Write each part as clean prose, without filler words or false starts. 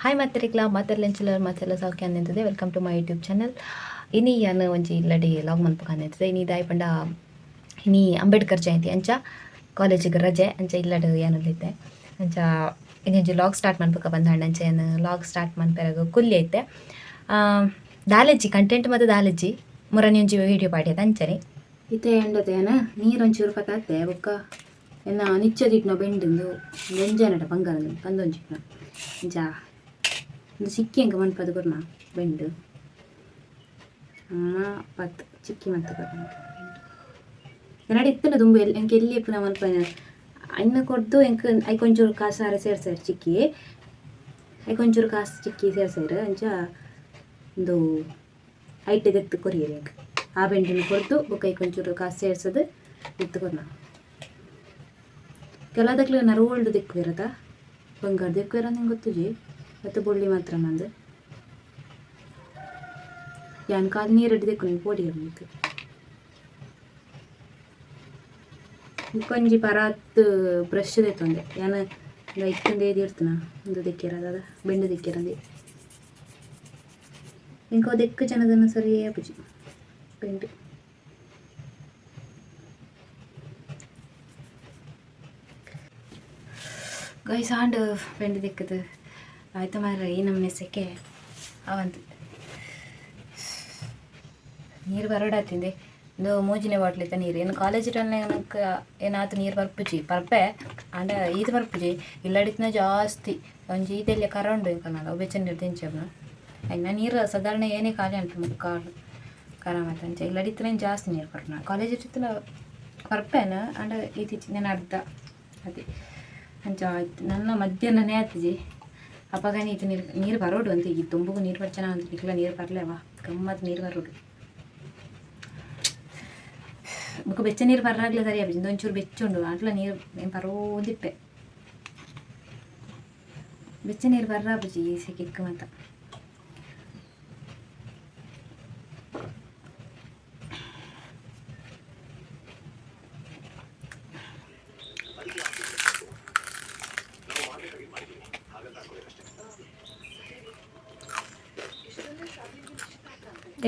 Hi ಮಾತೆರೆಗ್ಲ ಮಾತೆರ್ಲೆಂಚಿಲ ಮಾತೆಲ್ಲ ಸೌಖ್ಯ ಅಂದಿತ್ತದೆ. Welcome to my YouTube channel. ಇನಿ ಯಾನ್ ಒಂಜಿ ಇಲ್ಲಡಿ ಲಾಗ್ ಮನ್ಪುಕ ಇನಿ ದಾಯಿ ಪಂಡ ಇನಿ ಅಂಬೇಡ್ಕರ್ ಜಯಂತಿ ಅಂಚ ಕಾಲೇಜಿಗೆ ರಜೆ ಅಂಚ ಇಲ್ಲಡ್ ಯಾನುಲ್ಲಿತ್ತೆ ಅಂಚ ಇನಿ ಒಂಜಿ ಲಾಗ್ ಸ್ಟಾರ್ಟ್ ಮನ್ಪುಕ ಬಂದಾಂಡ ಅಂಚ ಯಾನ್ ಲಾಗ್ ಸ್ಟಾರ್ಟ್ ಮನ್ಪೆರಗ ಕುಲ್ಲಿ ಐತೆ ದಾಲೆಜ್ಜಿ ಕಂಟೆಂಟ್ ಮತ್ತು ದಾಲೆಜ್ಜಿ ಮುರನಿ ಒಂಜಿ ವೀಡಿಯೋ ಪಾಡ್ಯದ ಅಂಚನೆ ಇತ್ತೆ ಎಂಡತೆ ಯಾನ ನೀರೊಂಚೂರು ಪತಾತೆ ಬೊಕ್ಕ ಎನ್ನ ನಿಚ್ಚದಿಟ್ನ ಬೆಂಡುಂದು ಒಂಜನಟ ಬಂಗಾರ ಪಂದೊಂಜಿಟ್ನ ಅಂಚ ಒಂದು ಚಿಕ್ಕಿ ಅಂಕ ಮನ್ಪದು ಕೊರ್ನ ಬೆಂಡು ಅಮ್ಮ ಪತ್ ಚಿಕ್ಕಿ ಮಂತ ಕೊರ್ನ ಎನ್ನಡ ಇತ್ತುಂಡ ದುಂಬು ಎಲ್ಲಿ ಎಂಕ್ ಎಲ್ಲಿ ಪುನ ಮನ್ಪನ ಅನ್ನ ಕೊರ್ದು ಎಂಕ್ ಐಕೊಂಚೂರು ಕಾಸಾರ ಸೇರ್ಸಾರು ಚಿಕ್ಕಿ ಐಕೊಂಚೂರು ಕಾಸು ಚಿಕ್ಕಿ ಸೇರ್ಸಾರು ಅಂಚ ಒಂದು ಐಟ್ ದೆತ್ತು ಕೊರಿಯರ್ ಎಂಕ್ ಆ ಬೆಂಡಿನ ಕೊರ್ದು ಬೊಕ್ಕ ಐಕೊಂಚೂರು ಕಾಸು ಸೇರ್ಸದು ದೆತ್ತು ಕೊರ್ನ. ಕೆಲದಕ್ಲು ರೋಲ್ಡ್ ದಿಕ್ಕಿರತ ಬಂಗಾರ ದಿಕ್ಕಿರ ನಿಂಗೆ ಗೊತ್ತುಜಿ ಮತ್ತು ಬೊಳ್ಳಿ ಮಾತ್ರ ನಂದು ಯಾನ್ ಕಾಲು ನೀರು ದಿಕ್ಕು ನಿಂಗೆ ಪೋಡಿ ನಿಂಗೆ ಒಂಜಿ ಪರಾತ್ ಬ್ರಷ್ ದೆತ್ತೊಂದೆ ಯಾನ್ ಇತ್ತಂದೆ ಇರ್ತನ ಒಂದು ದಿಕ್ಕಿರ ಅದ ಬೆಂಡು ದಿಕ್ಕಿರಂದೆ ಇಂಕ ದೆಕ್ಕು ಜನದನ್ನ ಸರಿ ಆಪುಜಿ ಬೆಂಡು. ಗೈಸ್ ಆಂಡ್ ಬೆಂಡು ದಿಕ್ಕದು ಆಯ್ತು ಮಾರ್ರೆ ಈ ನಮ್ಮನೆ ಸೆಕೆ ಅವಂತ ನೀರು ಬರೋಡಾತಿಂದೆ ಒಂದು ಮೂಜಿನೇ ಬಾಟ್ಲ್ ಇತ್ತ ನೀರು. ಏನು ಕಾಲೇಜ್ ನನಗೆ ಏನಾಯ್ತು ನೀರು ಬರ್ಪುಜಿ ಪರ್ಪೆ ಆಂಡ ಈತ ಬರ್ಪುಜಿ ಇಲ್ಲಡಿತ್ನ ಜಾಸ್ತಿ ಒಂಜಿ ಈತೆಲ್ಲ ಕರ ಉಂಡು ಇಂಕಲ್ನಾಲ ಬೆಚ್ಚ ನೀರು ದಿಂಚಬ್ನ ಐನ ನೀರು ಸಾಧಾರಣ ಏನೇ ಖಾಲಿ ಅಂಟು ಮುಕ್ಕಾಲು ಕರ ಮತ್ತೆ ಅಂಚ ಇಲ್ಲಡಿತ್ತನ ಜಾಸ್ತಿ ನೀರು ಪರ್ಪುನ ಕಾಲೇಜ್ ಇತ್ತಿನ ಪರ್ಪೆನ ಆಂಡ ಈತಿಚ್ಚಿ ನಾನು ಅರ್ಧ ಅದೇ ಅಂಚ ಆಯ್ತು ನನ್ನ ಮಧ್ಯಾಹ್ನನೇ ಆತಿಜಿ ಅಪ್ಪಗನೇ ಈತ ನೀರು ನೀರು ಬರೋಡು ಅಂತ ಈ ತುಂಬುಗು ನೀರು ಬರ್ಚನ ಅಂತ ನಿಕ್ಲ ನೀರು ಬರಲೇವಾ ಗಮ್ಮತ್ ನೀರು ಬರೋಡು ಬೊಕ ಬೆಚ್ಚ ನೀರು ಬರ್ರಾಗ್ಲೇ ಸರಿ ಆಪುಜಿ ಒಂಚೂರು ಬೆಚ್ಚ ಉಂಡು ಅಟ್ಲ ನೀರು ಏನು ಬರೋದಿಪ್ಪೆ ಬೆಚ್ಚ ನೀರು ಬರ್ರಾಪುಜಿ ಈ ಸೆಕೆಕ್ ಮಾತ.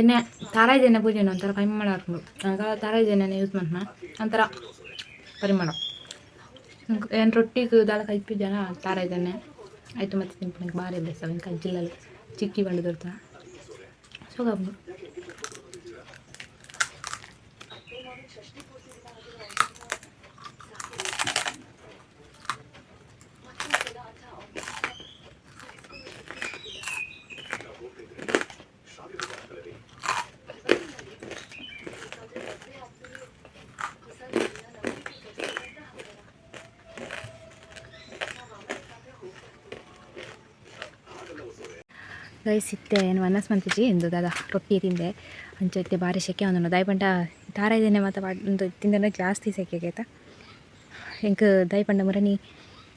ಎಣ್ಣೆ ತಾರಾಯ್ದ ಎಣ್ಣೆ ಪೂಜೆ ಒಂಥರ ಪರಿಮಳ ಹಾಕೊಂಡು ತಾರಾಯ್ದ ಎಣ್ಣೆನ ಯೂಸ್ ಮಾಡ್ನ ಒಂಥರ ಪರಿಮಳ. ಏನು ರೊಟ್ಟಿಗೆ ದಾಳ ಕೈಪಿ ಜನ ತಾರಾಯ್ದ ಎಣ್ಣೆ ಆಯಿತು ಮತ್ತೆ ತಿನ್ಪುನಕ್ಕೆ ಭಾರಿ ಬೆಸ ಇಂಕ ಜಿಲ್ಲಲ್ಲಿ ಚಿಕ್ಕಿ ಬಂಡು ದೊರ್ತ ಸೋಗ. ಗೈಸ್ ಇತ್ತೆ ಏನು ವನಸ್ ಮಂತಿಜಿ ಎಂದು ದಾದ ರೊಟ್ಟಿ ತಿಂದೆ ಅಂಚ ಇತ್ತೆ ಬಾರಿ ಸೆಕೆ ಒಂದೊಂದು ದಾಯಿ ಪಂಡ ತಾರಾಯ್ದೆನೆ ಮತ್ತು ಒಂದು ತಿಂದನೆ ಜಾಸ್ತಿ ಸೆಕೆ ಆಯ್ತಾ. ಎಂಕ್ ದಾಯಿ ಪಂಡ ಮುರನಿ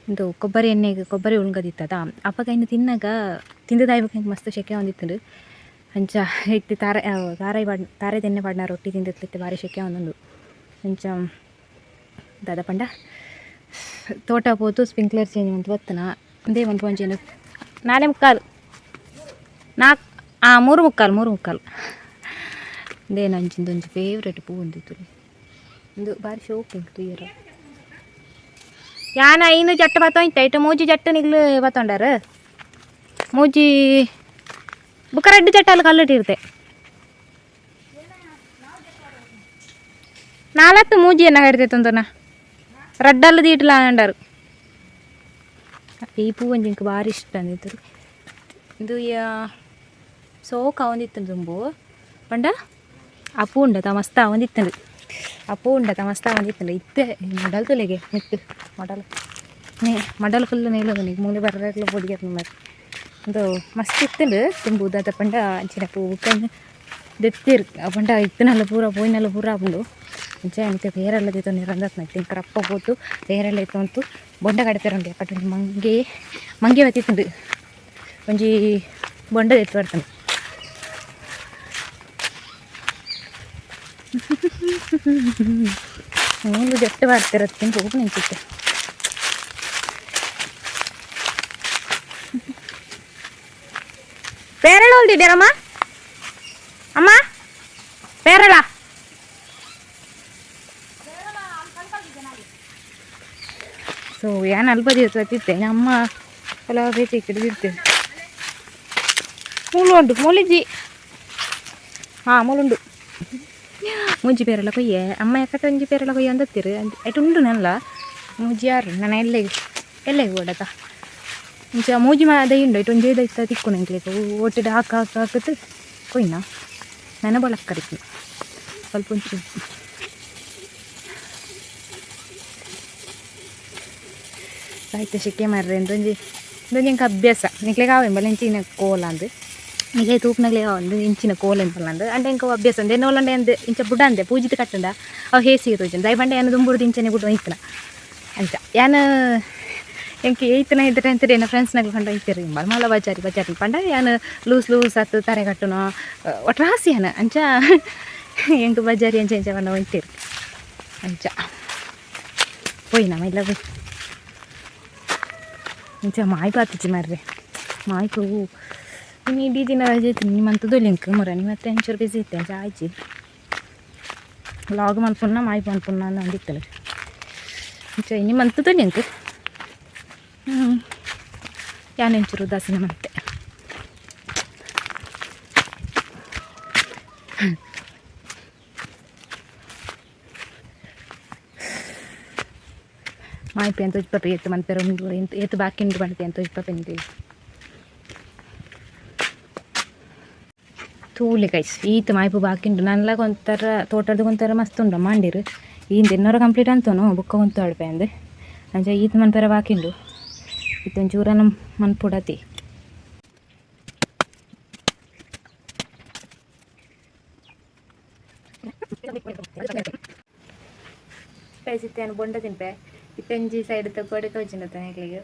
ಇಂದು ಕೊಬ್ಬರಿ ಎಣ್ಣೆಗೆ ಕೊಬ್ಬರಿ ಉಣ್ಗದಿತ್ತದ ಅಪ್ಪಗ ಇನ್ನು ತಿನ್ನಾಗ ತಿಂದದಾಯ್ಬೇಕು ಎಂಕ್ ಮಸ್ತ್ ಸೆಕೆ ಒಂದಿತ್ತುಂಡು ಅಂಚ ಇತ್ತೆ ತಾರ ತಾರಾಯಿ ಪಾಡ್ ತಾರಾಯ್ದ ಎಣ್ಣೆ ಪಾಡ್ನ ರೊಟ್ಟಿ ತಿಂದಿತ್ತು ಬಾರಿ ಸೆಕೆ ಒಂದೊಂದು ಅಂಚ ದಾದ ಪಂಡ ತೋಟ ಪೋತು ಸ್ಪ್ರಿಂಕ್ಲರ್ ಚೇಂಜ್ ಅಂತ ಬತ್ತನ ಅಂದೇ ಒಂದು ಒಂಜಿ ನಾಲೆ ಮುಕ್ಕಾಲು ನಾಲ್ಕು ಮೂರು ಮುಕ್ಕಾಲು ಮೂರು ಮುಕ್ಕಾಲು ಇಂದೇನು ಅಂಚಿಂದ ಒಂಜಿ ಫೇವ್ರೇಟ್ ಪೂ ಒಂದಿತ್ತು ಒಂದು ಬಾರಿ ಶೋಕ್ ಎಂಕ್ ತೂಯರ ಯಾನ ಐನು ಜಟ್ಟ ಬತ್ತೊಂಯ್ತ ಐಟ ಮೂಜಿ ಜಟ್ಟ ನಿಗ್ಲು ಬತ್ತೊಂಡಾರ ಮೂಜಿ ಬುಕ್ಕ ರೆಡ್ಡು ಜಟ್ಟ ಅಲ್ಲಿ ಕಲ್ಲುಟ್ಟಿರ್ತೆ ನಾಲತ್ತು ಮೂಜಿ ಎನ್ನ ಕರಿತೈತೆ ರಡ್ಡಲ್ಲು ದೀಟ್ಲ ಅಂಡಾರು. ಈ ಪೂ ಒಂಜಿ ಇಂಕ್ ಭಾರಿ ಇಷ್ಟ ಅಂದಿತ್ತು ಇದು ಸೋಕ್ ಆವೊಂದಿತ್ತುಂಡು ದುಂಬು ಪಂಡ ಆ ಪೂ ಉಂಡತ ಮಸ್ತ್ ಆವೊಂದಿತ್ತುಂಡು ಆ ಪೂ ಉಂಡತ ಮಸ್ತ್ ಆವೊಂದಿತ್ತುಂಡು ಇತ್ತೆ ಮಡಲ್ ತುಲೆಗೆ ಮಿತ್ತು ಮಡಲ್ ನೇ ಮಡಲ್ ಫುಲ್ ನೇಲೊಂದು ಮೂಲೆ ಬರ್ರೆಗ್ಲ ಪೊಡಿ ಮಾರ್ರೆ ಉಂದು ಮಸ್ತ್ ಇತ್ತುಂಡು ದುಂಬು ದಾದ ಪಂಡ ಅಂಚಿನ ಪೂ ಬೊಕ್ಕ ದೆತ್ತೆರ್ ಪಂಡ ಇತ್ತಿನಲ್ಲ ಪೂರ ಪೋಯಿನಲ್ಲ ಪೂರ ಆಪುಂಡು ಅಂಚ ಇತ್ತೆ ಪೇರೆಲ್ಲ ದೆತ್ತೊಂದು ಅಂದತ್ನ ಇತ್ತೆ ರಪ್ಪ ಪೋತು ಪೇರೆಲ್ಲ ಇತ್ತೊಂತು ಬೊಂಡ ಕಡೆಪೆರುಂಡು ಪಟ್ ಒಂಜಿ ಮಂಗೆ ಮಂಗೆ ಬತ್ತಿತ್ತುಂಡು ಒಂಜಿ ಬೊಂಡ ದೆತ್ತು ಬರ್ತುಂಡು. ಮೂಲು ಜಟ್ಟ ಬರ್ತಿರತ್ತೆ ಪೋಪು ನಿಂಚಿತ್ತೆ. ಹೊಲ್ದಿದ್ದೀರಮ್ಮ ಅಮ್ಮ? ಪೇರಳ ಸೊ ಏನು ಅಲ್ಪ ದಿವಸ ತಿತ್ತೆ ಅಮ್ಮ ಎಲ್ಲ ಬೇಚೆ ಹಿಡಿದಿರ್ತೇವೆ. ಮೂಲು ಉಂಟು, ಮೂಲಿಜ್ಜಿ. ಹಾಂ, ಮೂಲುಂಡು. ಮುಂಜಿ ಪೇರಲ ಕೊಯ್ಯೆ ಅಮ್ಮ. ಯಾಕಟ್ಟ ಒಂಜಿ ಪೇರಲ ಕೊಯ್ಯ ಅಂದತ್ತಿರು ಐಟ್ ಉಂಡು ನಲ್ಲ ಮೂಜಿ ಯಾರು ನನ್ನ ಎಲ್ಲೆಗೆ ಎಲ್ಲೆಗೆ ಓಡತ ಇಂಚ ಮೂಜಿ ಮಾ ದೈ ಉಂಡು. ಐಟ್ ಒಂಜೇ ದೈತ ತಿಕ್ಕು ನಂಗೆ. ಒಟ್ಟಿಗೆ ಹಾಕ ಹಾಕ ಹಾಕತ್ತು ಕೊಯ್ನ ನನ್ನ ಬಳಕ್ಕರಿತ್ತು ಸ್ವಲ್ಪ ಒಂಚೂರು ಸಾಹಿತ್ಯ ಶೆಕೆ ಮಾರ್ರೆ. ಇಂದೊಂಜಿ ಇಂದೊಂಜಿ ಎಂಕ್ ಅಭ್ಯಾಸ. ನಿಕ್ಲೆಗ್ ಆವೆ ಬಲೆ ಇಂಚಿನ ಕೋಲ ಅಂದ್ ನಿಕ್ಲೆ ತೂಪುನಗ್ಲೆ ಒಂದು ಇಂಚಿನ ಕೋಲ ಎಂಪಲ್ಲ ಅಂಡ ಎಂಕ್ ಅವು ಅಭ್ಯಾಸ ಅಂದೆ. ನೋಲಂಡೆ ಅಂದ್ ಇಂಚ ಬುಡ ಅಂದೆ ಪೂಜಿತ್ ಕಟ್ಟುಂಡ ಅವು ಹೇಸಿಗೆ ತೋಜುಂಡು. ದಾಯೆ ಪಂಡ ಯಾನ್ ದುಂಬುಡ್ದು ಇಂಚನೆ ಬುಡ ಇತ್ತನ ಅಂಚ. ಯಾನ್ ಎಂಕ್ ಏಯ್ತ್ ನೈನ್ತ್ ಟೆಂತ್ ಎನ್ನ ಫ್ರೆಂಡ್ಸ್ನಗ್ಲು ಪಂಡ ಇತ್ತೆರ್ ಇಂಬಲ್ ಮಲ್ಲ ಬಜಾರಿ ಬಜಾರಿ ಪಂಡ ಯಾನ್ ಲೂಸ್ ಲೂಸ್ ಆತ್ ತರೆ ಕಟ್ಟುನ ಒಟ್ರಾಸಿ ಯಾನ್ ಅಂಚ. ಎಂಕ್ ಬಜಾರಿ ಅಂಚ ಇಂಚ ಪಂಡ ಇತ್ತೆರ್ ಅಂಚ. ಪೋಯಿ ನಮ್ಮ ಇಲ್ಲ ಪೋಯಿ. ಇಂಚ ಮಾಯಿ ಪಾತಿಚಿ ಮಾರ್ರೆ. ಮಾಯ್ಕು ಇನ್ನು ಇಡೀ ದಿನ ರಜೆ ಇತ್ತು. ನಿಮ್ಮಂತದ್ದು ಎಂಕ್ ಮುರ ಮತ್ತೆ ಒಂಚೂರು ಬಿಸಿ ಇತ್ತೆ. ಅಂಚ ಆಯ್ಚಿ ವ್ಲಾಗ್ ಮಲ್ಪುನ ಮಾಯಿ ಮಲ್ಪುನ ಅಂದಿತ್ತಲ್ಲ. ಇಂಚ ಇನಿ ಮಂತದ್ದು ಎಂಕ್ ಯಾನ್ ಒಂಚೂರು ಉದಾಸೀನ ಮಂತೆ. ಮಾಯ್ಪಿ ಅಂತ ತೋಜ್ಪಪಿ ಏತ್ ಮನ್ಪೆರೆ ಉಂಡು, ಏತ್ ಬಾಕಿ ಉಂಡು ಪಂಡ್ತಿ ಅಂತ ತೋಜ್ಪಪಿ ಎಂಕ್ಲೆಗ್ ತೂಲೆ ಗೈಸ್. ಈತ್ ಮಾಯ್ಪು ಬಾಕಿ ಉಂಡು. ನನ್ಲಾಗ ಒಂಥರ ತೋಟದ ಒಂಥರ ಮಸ್ತ್ ಉಂಡು ಮಾಂಡಿರು. ಈಂದ್ ಎನ್ನೋರ ಕಂಪ್ಲೀಟ್ ಅಂತೋನು ಬುಕ್ಕ ಒಂತು ಅಡ್ಪೆ ಅಂದ್. ಅಂಚ ಈತ್ ಮನ್ಪೆರೆ ಬಾಕಿ ಉಂಡು. ಇತ್ತು ಒಂಚೂರನ ಮನ್ಪುಡತಿ ಇತ್ತೆ ಬೊಂಡ ತಿನ್ಪೆ. ಇತ್ತೊಂಜಿ ಸೈಡ್ ಕೊಡೆ ತೋಜಿನ ಎಂಕ್ಲೆಗ್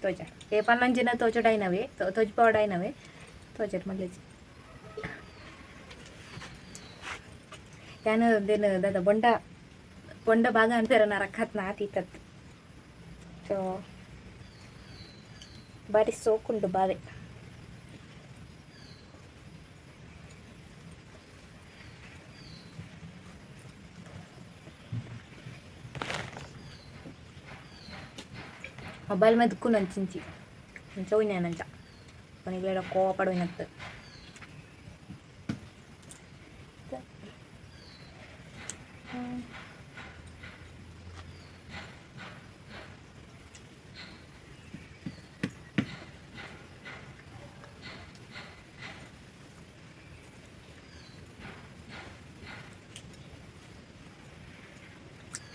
ತೋಜ ಏ ಪನ್ನೊಂಜಿನ ತೋಜಡಾಯಿನವೇ ತೋಜ್ಪಾವಡಾಯಿನವೇ ತೋಜಡ್ ಮಲ್ಲೆಜಿ. ಯಾನ್ ದೇನು ದಾದ ಬೊಂಡ ಬೊಂಡ ಭಾಗ ಅನ್ಪೆರ ನರಕತ್ ನಾತೀತತ್. ಸೊ ಬಾರಿ ಸೋಕುಂಡು ಬಾವೆ. ಮೊಬೈಲ್ ಮೇಲೆ ನಂಚಿಂಚಿ ಅಂಚ ಹೋಯ್ನ ಅಂಚ ಕೊನೆಗೆ ಕೋಪಡ ಹೋಯ್ನತ್ತು.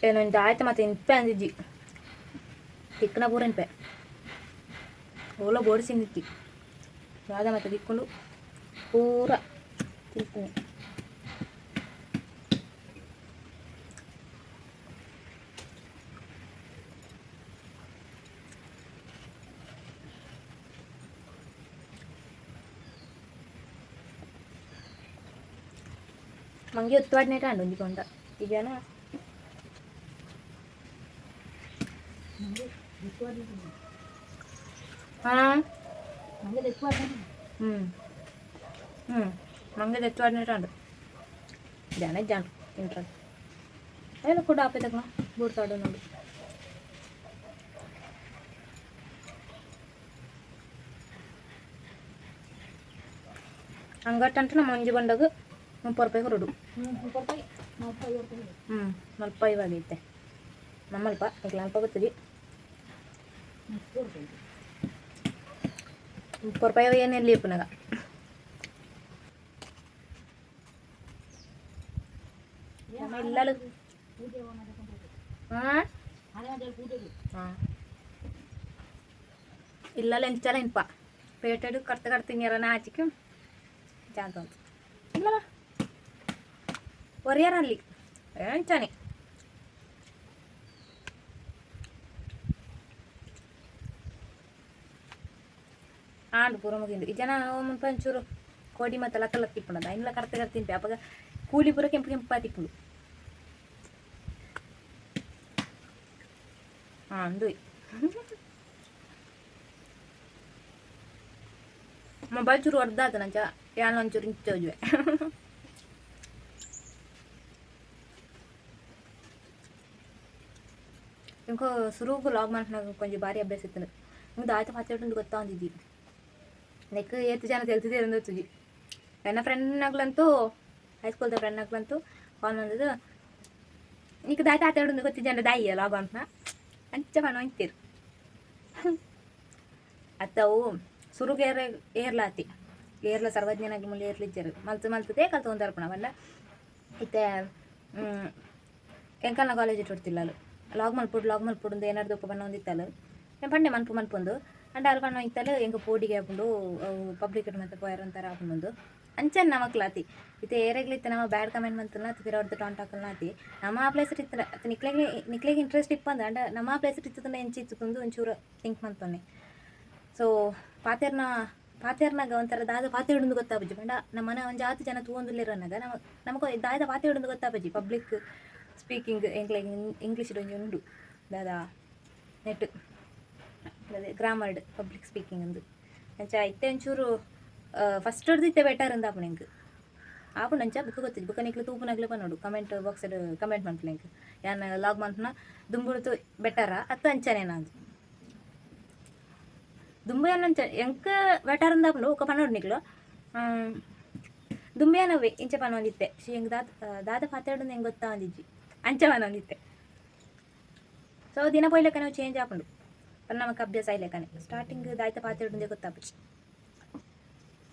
ಏನೊಂದು ಆಯ್ತು ಮತ್ತೆ ಇನ್ಪೆ ಅಂದಿಜ್ಜಿ ತಿಕ್ಕನ ಪೂರ ಇನ್ಪೆ ಓಲ ಬೋಡಿಸಿಂದಿತ್ತಿ ಯಾವ್ದ ಮತ್ತೆ ತಿಕ್ಕೊಂಡು ಪೂರ ತಿಂತೀನಿ. ಮಂಗಿ ಒತ್ತುವಾಡಿನೇಟ ಅಂಡು ಒಂಜಿ ಕೊಂಡ ಈಗನ. ಹಾಂ ಹ್ಞೂ ಹ್ಞೂ ಮಂಗೆ ತೆಚ್ಚುವಾಡಿನೇಟ ಜನ ಜಾನ್ ತಿಂಟ್ರ ಎಲ್ಲ ಕೂಡ ಆಪೆ ತಗ ಬೂಡ್ತಾಡು ನೋಡಿ. ಅಂಗಟ್ಟಂಟು ನಮ್ಮ ಒಂಜಿ ಬಂಡಗು 30 ರೂಪಾಯಿ ಕೊರಡು. ಹ್ಞೂ ಮಲ್ಪ ಇವಾಗ ಐತೆ ನಮ್ಮಲ್ಪ ಈಗ ಅಲ್ಪ ಗೊತ್ತಿದೆ. 30 ರೂಪಾಯಿ ಏನಿಲ್ಲ ಇಪ್ಪನಾಗ. ಇಲ್ಲಲು ಹಾಂ ಹಾಂ ಇಲ್ಲಲ್ಲ ಎಂಚಲ ಇನ್ಪ ಪೇಟೆಡು ಕರ್ತ ಕರ್ತಿಂಗ್ಯಾರ ಆಚಿಕೆ ಜಾಂತ ಇಲ್ಲಲ್ಲ ಒರಿಯರ್ ಅಲ್ಲಿ ಎಂಚಾನೆ. ಆಂಡ್ ಪೂರ ಮುಗಿಂದು. ಈ ಜನ ಮುಲ್ಪ ಒಂಚೂರು ಕೋಡಿ ಮತ್ತೆ ಲಕ್ಕ ಲಕ್ಕ ತಿಪ್ಪುನದ ಐನ್ಲ ಕರ್ತ ಕರ್ತ ತಿನ್ಪೆ. ಅಪಗ ಕೂಲಿ ಪೂರ ಕೆಂಪು ಕೆಂಪು ತಿಪ್ಪುಂಡು. ಹಾಂ ಅಂದು ಮೊಬೈಲ್ ಚೂರು ಅರ್ಧ ಆತ ನಂಚ ಯಾನ್ ಒಂಚೂರು ಇಂಚ ಇಂಕೋ ಸುರುಗು ಲಾಗ್ ಮನ್ಪುನಗ ಕೊಂಚ ಬಾರಿ ಅಭ್ಯಾಸ ಇತ್ತು. ಇಂದು ಆಯ್ತು ಪಾತೆರೊಂದು ಗೊತ್ತಾಂದಿಜ್ಜಿ. ನೆಕ್ ಏತ್ ಜನ ತೆಲ್ತಿದ್ದೇರಂದು ಗೊತ್ತುಜಿ. ಎನ್ನ ಫ್ರೆಂಡ್ನಾಗ್ಲಂತೂ, ಹೈಸ್ಕೂಲ್ದ ಫ್ರೆಂಡ್ನಾಗ್ಲಂತೂ ಕಾಲ್ ಬಂದದ್ದು, ನಿಕ್ ದಾಯ್ತ ಆತಾಡೊಂದು ಗೊತ್ತಿಜ್ಜಂಡ ದಾಯಿ ಲಾಗ್ ಮನ್ಪುನ ಅಂಚ ಪನೊಂದಿತ್ತೆರ್. ಅತ್ತ ಅವು ಸುರುಗು ಏರ್ ಏರ್ಲಾತಿ ಏರ್ಲ ಸರ್ವಜ್ಞನಾಗಿ ಮುಲ್ಲ ಏರ್ಲಿಜ್ಜೆರ್ ಮಲ್ತ್ ಮಲ್ತದೇ ಕಲ್ತೊಂದು ಪಂಡ ಇತ್ತೆ ಎಂಕಲ್ನ ಕಾಲೇಜ್ ಇಟ್ಟುಡ್ತಿಲ್ಲಲು ಲಾಗ್ ಮಲ್ಪೊಡು ಲಾಗ್ ಮಲ್ಪೊಡು ಏನಾದ್ರು ಪನ್ನೊಂದಿತ್ತಲು. ಯಾನ್ ಪಂಡೆ ಮನ್ಪು ಮನ್ಪೊಂದು ಅಂಡ ಅಲ್ ಪನ್ನೊಂದಿತ್ತಲು ಎಂಕ್ ಪೋಡಿಗೆ ಆಪುಂಡು, ಅವು ಪಬ್ಲಿಕ್ ಮಾತ ಪೋಯೆರ್ ಒಂಥರ ಆಪುಂಡು. ಅಂಚನೆ ನಮಕ್ಲಾತಿ ಇತ್ತೆ ಏರೆಗ್ಲ ಇತ್ತೆ ನಮ ಬ್ಯಾಡ್ ಕಮೆಂಟ್ ಮಂತುನ ಪಿರವುಡ್ದು ಟಾಂಟ್ ಹಾಕಲ್ನಾತಿ ನಮ್ಮ ಆ ಪ್ಲೇಸ್ ಇತ್ತಿನ ನಿಕ್ಲೆಗ್ ನಿಕ್ಲೆಗ್ ಇಂಟ್ರೆಸ್ಟ್ ಇಪ್ಪಂದು. ಅಂಡ ನಮ್ಮ ಪ್ಲೇಸ್ ಇತ್ತುಂಡ ಎಂಚ ಇತ್ತುಂದು ಒಂಚೂರು ಥಿಂಕ್ ಮಂತೊನ್ನೆ. ಸೊ ಪಾತೆರ್ನ ಪಾತೆರ್ನಾಗ ಒಂಥರ ದಾದ ಪಾತೆರೊಂದು ಗೊತ್ತಾಪುಜಿ. ಪಂಡ ನಮ್ಮನ ಒಂಜಿ ಆತ್ ಜನ ತೂವೊಂದುಲ್ಲೆರ್ ಅನ್ನಗ ನಮ ನಮಕ್ ದಾದ ಪಾತೆರೊಂದು ಗೊತ್ತಾಪುಜಿ. ಪಬ್ಲಿಕ್ ಸ್ಪೀಕಿಂಗ್ ಎಂಕ್ಲೆಗ್ ಇಂಗ್ಲೀಷ್ ಒಂಜಿ ಉಂಡು ದಾದ ನೆಟ್ ಗ್ರಾಮರ್ಡ್ ಪಬ್ಲಿಕ್ ಸ್ಪೀಕಿಂಗ್ ಉಂದು. ಅಂಚ ಇತ್ತೆ ಒಂಚೂರು ಫಸ್ಟ್ ಹಿಡ್ದು ಇತ್ತೆ ಬೆಟರ್ ಅಂದ್ ಎಂಕ್ ಆಪುಂಡು. ಅಂಚ ಬುಕ್ಕ ಗೊತ್ತಿಜ್ಜಿ. ಬುಕ್ಕ ನಿಕ್ಲು ತೂಪುನಗ್ಲೆ ಪನೊಡು, ಕಮೆಂಟ್ ಬಾಕ್ಸ್ಡ್ ಕಮೆಂಟ್ ಮನ್ಪುಲೆ ಎಂಕ್, ಯಾನ್ ಲಾಗ್ ಮನ್ಪುನ ದುಂಬುಡ್ದು ಬೆಟರಾ ಅತ್ತ ಅಂಚನೇನಾ ಅಂದ್. ದುಂಬು ಯಾನ್ ಅಂಚ ಎಂಕ್ ಬೆಟರ್ ಅಂದ್ ಬೊಕ್ಕ ಪನೊಡು ನಿಕ್ಲು. ದುಂಬು ಯಾನ್ ಅವ್ವೆ ಇಂಚ ಪನೊಂದಿತ್ತೆ, she ಎಂಕ್ ದಾದ ದಾದ ಪಾತೆರೊಡು ಎಂಕ್ ಗೊತ್ತಾವಂದಿಜ್ಜಿ ಅಂಚ ಪನೊಂದಿತ್ತೆ. ಸೊ ದಿನ ಪೋಯ್ಲೆಕ್ಕನೆ ಅವು ಚೇಂಜ್ ಆಪುಂಡು ಪಂಡ ನಮಕ್ ಅಭ್ಯಾಸ ಆಯ್ಲೆಕ್ಕನೆ. ಸ್ಟಾರ್ಟಿಂಗ್ ದಾಯ್ತ ಪಾತೆರೊಡುಂದೇ ಗೊತ್ತಾಪುಜಿ.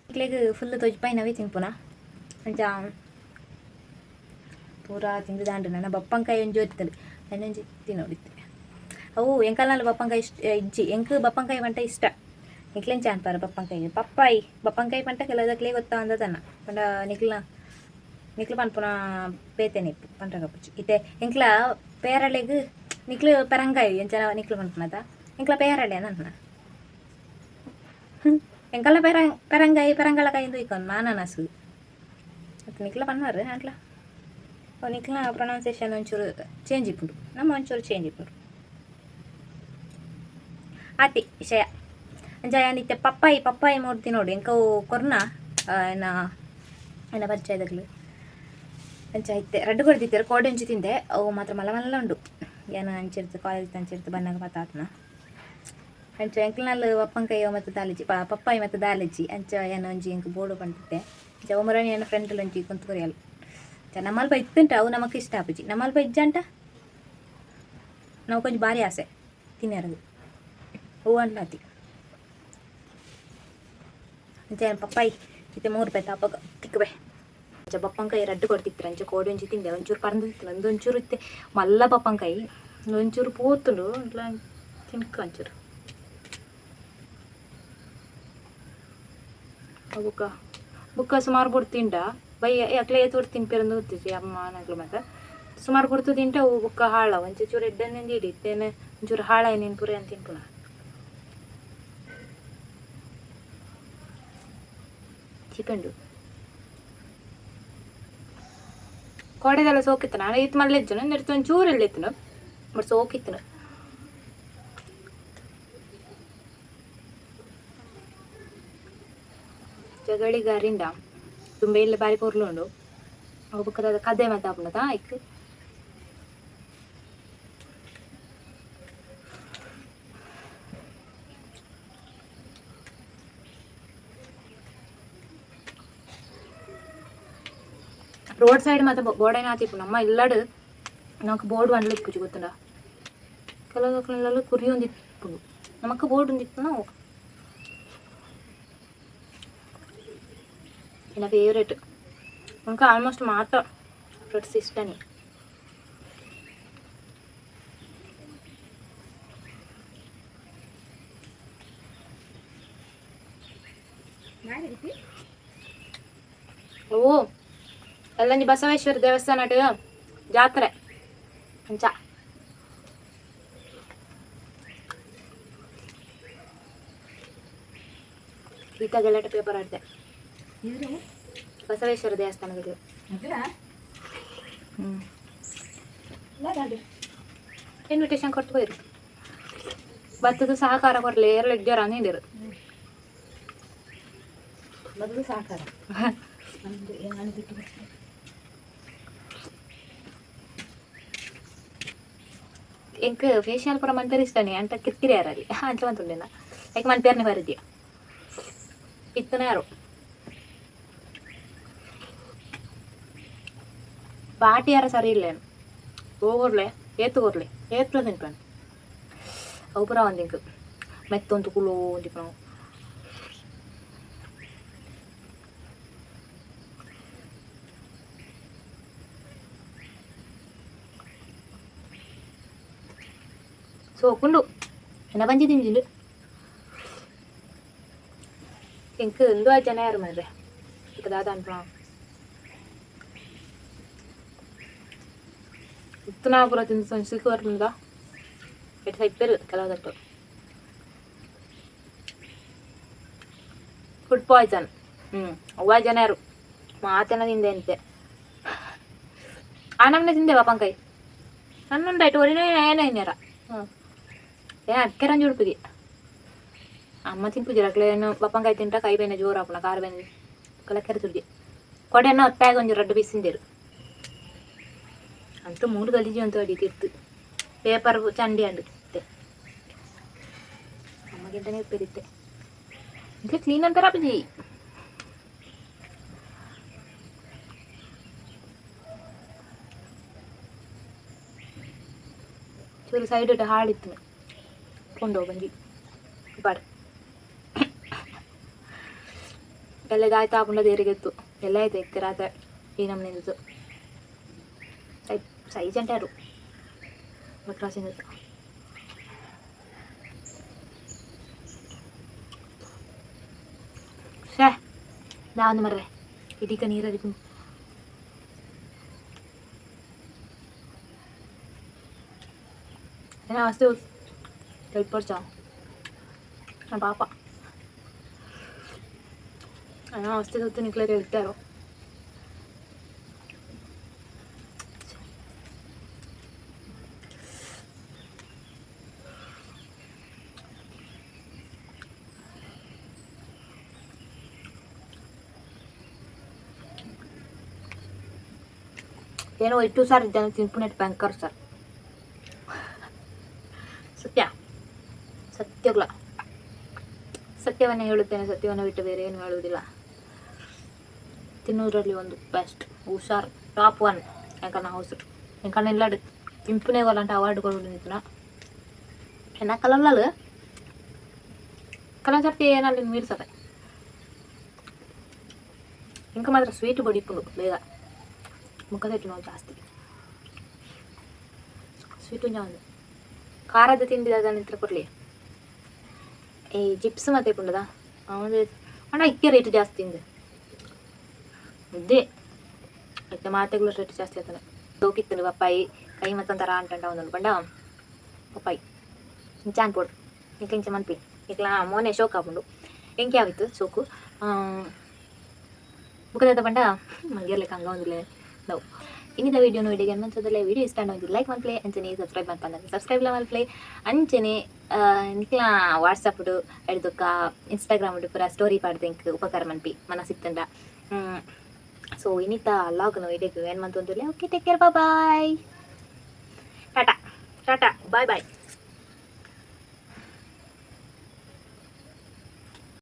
ನಿಕ್ಲೆಗ್ ಫುಲ್ ತೊಜ್ಪಾಯಿನವೇ ತಿನ್ಪುನ. ಅಂಚ ಪೂರಾ ತಿಂದು ನನ್ನ ಬಪ್ಪಂಕಾಯಿ ಒಂಜಿ ಒತ್ತಲು ಒಂಜಿ ತಿನ್ನೋಡಿತ್ತೆ. ಅವು ಎಂಕಲ್ನಲ್ಲಿ ಬಪ್ಪಂಕಾಯಿ ಇಷ್ಟ ಇಜ್ಜಿ. ಎಂಕ್ ಬಪ್ಪಂಕಾಯಿ ಪಂಟ ಇಷ್ಟ. ನಿಕ್ಲೆಂಚ ಅನ್ಪಾರ ಬಪ್ಪಂಕಾಯಿ? ಪಪ್ಪಾಯಿ ಬಪ್ಪಂಕಾಯಿ ಪಂಟ ಕೆಲವುದಕ್ಲೆ ಗೊತ್ತಾವಂದತನ. ಪಂಡ ನಿಕ್ಲ್ನ ನಿಕ್ಲು ಪನ್ಪುನ ಬೇತೆನೆ ಇಪ್ಪು ಪಂಡ್ರಗಪುಜಿ. ಇತ್ತೆ ಎಂಕ್ಲ ಪೇರಳೆಗ್ ನಿಕ್ಲು ಪೆರಂಗಾಯಿ ಎಂಚನ ನಿಕ್ಲು ಪನ್ಪುನತ, ಎಂಕ್ಲ ಪೇರಳೆ ಅಂದ್. ಎಂಕಲ್ಲ ಪೆರಂಗಾಯಿ ಪೆರಂಗಳಕಾಯಿ ಇಂದು ಇಕ್ಕೊಂದು ಅನಾನಸು ಅತ್ತ ನಿಕ್ಲ ಪನ್ವಾರ್ ಅಂಟ್ಲ. ನಿಕ್ಲ ಪ್ರೊನೌನ್ಸಿಯೇಷನ್ ಒಂಚೂರು ಚೇಂಜ್ ಇಪ್ಪುಂಡು, ನಮ್ಮ ಒಂಚೂರು ಚೇಂಜ್ ಇಪ್ಪುಂಡು. ಆತಿ ವಿಷಯ. ಅಂಚ ಯಾನ್ ಇತ್ತೆ ಪಪ್ಪಾಯಿ ಪಪ್ಪಾಯಿ ಮೂರ್ತಿ ತಿನೋಡು. ಎಂಕವು ಕೊರ್ನ ಎನ್ನ ಎನ್ನ ಪರಿಚಯದಕ್ಲು. ಅಂಚ ಇತ್ತೆ ರಡ್ಡ್ ಕೊರ್ದಿತ್ತೆರ್, ಕೋಡೆ ಒಂಜಿ ತಿಂದೆ. ಅವು ಮಾತ್ರ ಮಲ್ಲ ಮಲ್ಲ ಉಂಡು. ಯಾನ್ ಅಂಚಿರ್ದು ಕಾಲೇಜ್ ಅಂಚಿರ್ದು ಬನ್ನಗ ಪತ್ತಾತ್ನ. ಅಂಚ ಎಂಕ್ಲನಲ್ ಬಪ್ಪಂಕಾಯಿ ಮತ್ತು ದಾಲಿಜಿ ಪಪ್ಪಾಯಿ ಮತ್ತು ದಾಲಿಜಿ. ಅಂಚ ಯಾನ್ ಒಂಜಿ ಎಂಕ್ ಬೋಡು ಪಂಡಿತ್ತೆ. ಅಂಚ ಒಮರಾಣಿ ಎನ್ನ ಫ್ರೆಂಡ್ ಒಂಜಿ ಕುಂತು ಕೊರಿಯಲ್. ಅಂಚ ನಮ್ಮಲ್ಪ ಇತ್ತುಂಟ ಅವು ನಮಕ್ ಇಷ್ಟ ಆಪುಜಿ. ನಮ್ಮಲ್ಪ ಇಜ್ಜಂಟ ನಮಕ್ ಒಂಜಿ ಬಾರಿ ಆಸೆ ತಿನ್ಯರದು ಹೂ ಅಂಟ್ಲಾತಿ. ಅಂಚ ಪಪ್ಪಾಯಿ ಇತ್ತೆ 3 ರೂಪಾಯಿ ತಾಪಗ ತಿಕ್ಕಬೆ. ಅಂಚ ಬಪ್ಪಂಕಾಯಿ ರಡ್ಡ್ ಕೊರ್ತಿತ್ತೆರ್. ಅಂಚ ಕೋಡೆ ಒಂಜಿ ತಿಂದೆ, ಒಂಚೂರು ಪರಂದು ಇತ್ತು. ಒಂದೊಂಚೂರು ಇತ್ತೆ ಮಲ್ಲ ಬಪ್ಪಂಕಾಯಿ, ಒಂಚೂರು ಪೋತುಂಡು. ಅಂಟ್ಲ ತಿನ್ಕ ಒಂಚೂರು. ಬುಕ್ಕ ಬುಕ್ಕ ಸುಮಾರು ಬುಡ್ದು ತಿಂಡ ಬೈ ಅಕ್ಲೆ ಏತ್ ತಿನ್ಪೆರಂದು ಗೊತ್ತಿಜ್ಜಿ ಅಮ್ಮ ನಕ್ಲು ಮಾತ. ಸುಮಾರು ಪೊರ್ತು ತಿಂಟ ಅವು ಬುಕ್ಕ ಹಾಳ ಒಂಚೂರು ಚೂರು ಎಡ್ಡೆನೆಂದು ಇಡಿ ಇತ್ತೇನೆ ಒಂಚೂರು ಹಾಳಾಯಿನೇನು ಪೂರ ಅಂತ ತಿನ್ಪುನ. ಚಿಕಂಡು ಕೋಡೆದೆಲ್ಲ ಸೋಕಿತ್ತು. ನಾನು ಇತ್ತು ಮಲ್ಲೆಜ್ಜನು ನೆಡ್ತು ಒಂಚೂರು ಎಳ್ಳಿತ್ತನು, ಬಟ್ ಸೋಕಿತ್ತನು. ಜಗಳಿಗಾರಿಂಡ ತುಂಬ ಇಲ್ಲ ಬಾರಿ ಪೊರ್ಲು ಉಂಡು. ಅವು ಬೊಕ್ಕದ ಕದೆ ಮಾತ ಆಪುಂಡತ ಐಕ್. ರೋಡ್ ಸೈಡ್ ಮಾತ ಬೋರ್ಡ್ ಆತಿಪ್ಪು. ನಮ್ಮ ಇಲ್ಲಡ್ ನಮಕ್ ಬೋರ್ಡ್ ಬಂಡ್ಲು ಇಪ್ಪುಜಿ ಗೊತ್ತುಂಡ. ಕೆಲವು ಕುರಿ ಒಂದಿಪ್ಪುಂಡು, ನಮಕ್ ಬೋರ್ಡ್ ಒಂದಿತ್ತು. ನಾವು ಎನ್ನ ಫೇವ್ರೇಟ್. നമുക്ക് ಆಲ್ಮೋಸ್ಟ್ ಮಾತ ಫ್ರೂಟ್ಸ್ ಇಷ್ಟನೇ. ಓ ಅಲ್ಲೊಂಜಿ ಬಸವೇಶ್ವರ ದೇವಸ್ಥಾನ ಜಾತ್ರೆ ಅಂಚ. ಗೀತಾ ಗಲಾಟೆ ಪೇಪರ್ ಆಡ್ದೆ ಬಸವೇಶ್ವರ ದೇವಸ್ಥಾನದಲ್ಲಿ. ಇನ್ವಿಟೇಷನ್ ಕೊಟ್ಟು ಹೋಯ್ರು. ಭತ್ತದ ಸಹಕಾರ ಕೊರ್ಲೆ, ಎರಡು ಜ್ವರ ನೀಡಿರು. ಮೊದಲು ಸಾಕಾರ ನಮ್ಮದು ಏನು ಬಿಟ್ಟು ಬಿಡ್ತೀನಿ. ಎಂಕ್ ಫೇಶಿಯಲ್ ಪೂರ ಮನ್ಪೇರ್ ಇಷ್ಟನೇ ಅಂತ ಕಿರ್ಕಿರಿ ಯಾರಲ್ಲಿ ಅಂಚ ಮಂತುಂಡೆನ ಲೈಕ್ ಮನ್ಪೇರ್ನೆ ಬರದಿಯ ಇತ್ತನ ಯಾರು ಬಾಟಿ ಯಾರ ಸರಿ ಇಲ್ಲೇನು ಹೋಗೋರ್ಲೆ ಏತುಗೋರ್ಲೆ ಏತ್ಲ ತಿನ್ಪೇನು ಅವು ಪೂರ ಒಂದು ಇಂಕ್ ಮೆತ್ತೊಂದು ಕುಲೋ ಅಂದಿಪ್ಪನು. ಸೋಕುಂಡು ಎನ್ನ ಬಂಜಿ ತಿಂಜಿಂಡು ಎಂಕ್ ಇಂದು ಜನ ಯಾರು ಮಾರ್ರೆ ಇಕ್ಕ ದಾದ ಅನ್ಪಣ ಇತ್ತನಾಪುರ ತಿಂದು ಸಿಕ್ಕು ಬರ್ಪುಂದ ಎಟ್ ಸೈಪೇರು ಕೆಲವು ತಟ್ಟು ಫುಡ್ ಪಾಯ್ಸನ್. ಅವ್ವ ಜನ ಯಾರು ಮಾತೆನ ತಿಂದೆ ಅಂತೆ. ಆ ನಮ್ಮನೆ ತಿಂದೆ ಬಾಪಂಕಾಯಿ ನನ್ನುಂಡಾಯ್ತು ಒರಿನ ಏನ ಏನಾರ ಏ ಅಕ್ಕೆರಂಜಿ ಉಡುಪುದಿ ಅಮ್ಮ ತಿನ್ಪುಜಿ ಅಕ್ಲೆ ಬಪ್ಪಂಕಾಯಿ ತಿಂಟ ಕೈ ಬೇನೆ ಜೋರು ಆಪುಣ ಕಾರ್ ಬೇನೆ ಕಲಕೆರೆ ತುರ್ಜಿ ಕೊಡೆನ ಒತ್ತಾಗ ಒಂಜಿ ರಡ್ಡು ಪೀಸ್ ತಿಂದೇರು ಅಂತೂ ಮೂರು ಗಲೀಜು ಅಂತ ಅಡಿ ತಿರ್ತು ಪೇಪರ್ ಚಂಡಿ ಅಂಡು ಅಮ್ಮಗಿಂತನೇ ಉಪ್ಪೇರಿತ್ತೆ ఇంకా ಕ್ಲೀನ್ ಅಂತಾರ ಅಪ್ಪಾಜಿ. ಚೂರು ಸೈಡ್ ಇಟ್ಟು ಹಾಳಿತ್ತು ಕೊಂಡು ಬಂಜಿ ಬಾಡ್ ಎಲ್ಲ ಇದಾಯ್ತಾ ಆಪುಂಡ ದೇರಿಗೆತ್ತು ಎಲ್ಲ ಆಯ್ತು ಎತ್ತಿ ರಾತ್ರಿ ಈ ನಮ್ಮನೆ ಸೈ ಸೈಜ್ ಅಂಟಾರು ಕ್ರಾಸಿಂಗ್. ಶ್ಯಾ ದಾವೊಂದು ಮರ್ರೆ ಇಡೀಕ ನೀರು ಏನೋ ಅಷ್ಟು ತೆಲ್ಪರ್ಚ ಪಾಪ ಏನೋ ಅವಸ್ಥೆ ಸುತ್ತ ನಿಕ್ಲೆ ಹೇಳ್ತಾರೋ. ಏನೋ ಇಟ್ಟು ಸರ್ ಇದ್ದಾನೆ ತಿನ್ಪುನೆಟ್ ಬ್ಯಾಂಕರ್ ಸರ್. ಸತ್ಯ ಸತ್ಯಗ್ಲ ಸತ್ಯವನ್ನೇ ಹೇಳುತ್ತೇನೆ, ಸತ್ಯವನ್ನು ಬಿಟ್ಟು ಬೇರೆ ಏನು ಹೇಳುವುದಿಲ್ಲ. ತಿನ್ನುವುದರಲ್ಲಿ ಒಂದು ಬೆಸ್ಟ್ ಹುಷಾರ್ ಟಾಪ್ ಒನ್ ಎಂಕಲ್ನ ಹೌಸ್ ಎಂಕಲ್ನ ಇಲ್ಲಾಡು ತಿಂಪುನೇ ಅಂತ ಅವಾರ್ಡ್ ಕೊಡೋದು ನಿಂತನ ಎನ್ನ ಕಲಲ್ಲಲು ಕೆಲವು ಸರ್ತಿ ಏನಲ್ಲಿ ಮೀರ್ಸದೆ. ಇಂಕ ಮಾತ್ರ ಸ್ವೀಟ್ ಬಡಿಪುಂಡು ಬೇಗ ಮುಖದ ನಾವು ಜಾಸ್ತಿ ಸ್ವೀಟು ಒಂದು ಖಾರದ ತಿಂಡಿ ನಿಂತ್ರ ಕೊಡ್ಲಿ ಈ ಚಿಪ್ಸ್ ಮತ್ತೆ ಪುಂಡದ ಅವನು ಅಣ್ಣ ಇಕ್ಕೆ ರೇಟ್ ಜಾಸ್ತಿ ಇಂದು ಇದ್ದೇ ಮತ್ತೆ ಮಾತೆಗಳು ರೇಟ್ ಜಾಸ್ತಿ ಆಗ್ತದೆ. ತೋಕಿತ್ತು ಪಪ್ಪಾಯಿ ಕೈ ಮತ್ತೊಂಥರ ಅಂಟಂಟ ಒಂದು ಬಂಡ ಪಪ್ಪಾಯಿ ಇಂಚ ಅನ್ಪೋಡು ಇಂಕ ಇಂಚ ಮನ್ಪಿ ಇಕ್ಲ ಮೋನೆ ಶೋಕ್ ಆಪುಂಡು ಎಂಕೆ ಆವಿತ್ತು ಶೋಕು ಬುಕ್ಕದ ಬಂಡ ಮಂಗಿರ್ಲಿಕ್ಕೆ ಹಂಗ ಒಂದಿಲ್ಲ ನಾವು. ಇನ್ನಿದ ವಿಡಿಯೋನು ವಿಡಿಯೋಗೆ ಅನ್ಮನ್ಸೋದಲ್ಲ. ವಿಡಿಯೋ ಇಷ್ಟ ಆಗಿ ಲೈಕ್ ಮನ್ಪ್ಲೆ ಅಂಚನೆ ಸಬ್ಸ್ಕ್ರೈಬ್ ಮನ್ಪಂದ ಸಬ್ಸ್ಕ್ರೈಬ್ ಮಲ್ಪ್ಲೆ ಅಂಚನೆ ನಿಕ್ಲ ವಾಟ್ಸಪ್ ಎಡ್ದೊಕ್ಕ ಇನ್ಸ್ಟಾಗ್ರಾಮ್ ಪೂರ ಸ್ಟೋರಿ ಪಾಡ್ದು ಇಂಕ್ ಉಪಕಾರ ಮನ್ಪಿ ಮನ ಸಿಕ್ತಂಡ. ಸೊ ಇನ್ನಿತ ಲಾಗ್ನು ವಿಡಿಯೋಗೆ ಏನು ಮಂತೊಂದುಲ್ಲೆ. Okay, take care, bye, tata tata, bye bye.